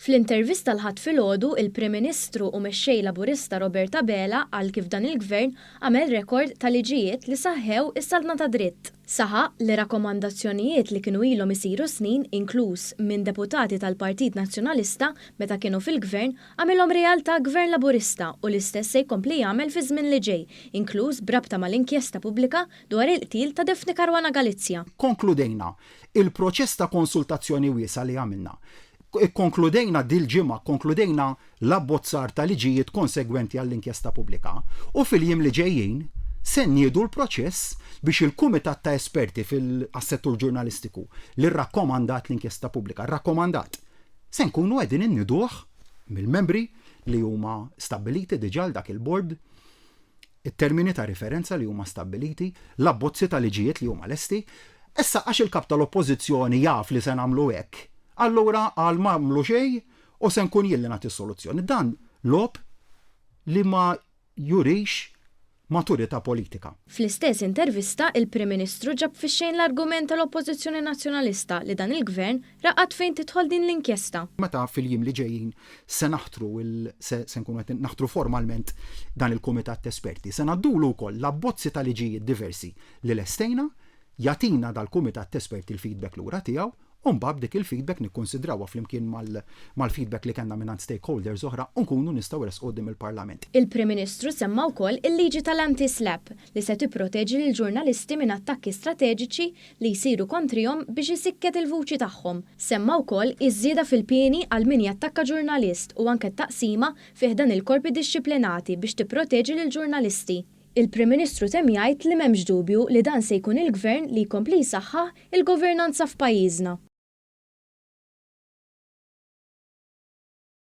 Fl-intervista l-Ħadd filgħodu, il-Prim Ministru u Mexxej Laburista Robert Abela qal kif dan il-Gvern għamel rekord ta' liġijiet li saħħew is-saltna tad-dritt. Saħaq li rakkomandazzjonijiet li kienu ilhom isiru snin, inkluż minn deputati tal-Partit Nazzjonalista meta kienu fil-Gvern, għamilhom realtà Gvern Laburista u l-istess se jkompli jagħmel fiż-żmien li ġej, inkluż b'rabta mal-inkjesta pubblika dwar il-qtil ta' Daphne Caruana Galizia. Konkludejna il-proċess ta' konsultazzjoni wiesgħa li għamilna. Ikkonkludejna dil-ġimgħa kkonkludejna l-abbozzar ta' liġijiet konsegwenti għall-inkjesta pubblika u fil-jiem li ġejjin se nniedu l-proċess biex il-kumitat ta' esperti fil-għas-settur ġurnalistiku li rrakkomandat l-inkjesta pubblika, rrakkomandat, se nkunu qegħdin inniduh mill-membri li huma stabbiliti diġà għal dak il-bord, it-termini ta' riferenza li huma stabbiliti, l-abbozzi ta' liġijiet li huma lesti. Issa għax il-Kap tal-Oppożizzjoni jaf li se nagħmlu hekk, allura qal m'għamlu xejn u se nkun jien li nagħti s-soluzzjoni. Dan logħob li ma jurix maturità politika. Fl-istess intervista, il-Prim Ministru ġab fix-xejn l-argument tal-Oppożizzjoni Nazzjonalista li dan il-Gvern raqad fejn tidħol din l-inkjesta. Meta fil-jiem li ġejjin se naħtru il se se nkunu qed naħtru formalment dan il-kumitat t'esperti. Se ngħaddulu wkoll l-abbozzi ta' liġijiet diversi li lestejna, jagħtina dal-kumitat t'esperti l-feedback lura tiegħu u mbagħad b'dik il-feedback nikkunsidrawha flimkien mal-feedback li kellna mingħand stakeholders oħra u nkunu nistgħu ressqu quddiem il-Parlament. Il-Prim Ministru semma wkoll il-liġi tal-anti-SLAPP li se tipproteġi lill-ġurnalisti minn attakki strateġiċi li jsiru kontrihom biex isikket il-vuċi tagħhom. Semma wkoll iż-żieda fil-pieni għal min jattakka ġurnalist u anke t-taqsima fi ħdan il-korpi dixxiplinati biex tipproteġi lill-ġurnalisti. Il-Prim Ministru temm jgħid li m'hemmx dubju li dan se jkun il-Gvern li jkompli jsaħħaħ il-governanza f'pajjiżna.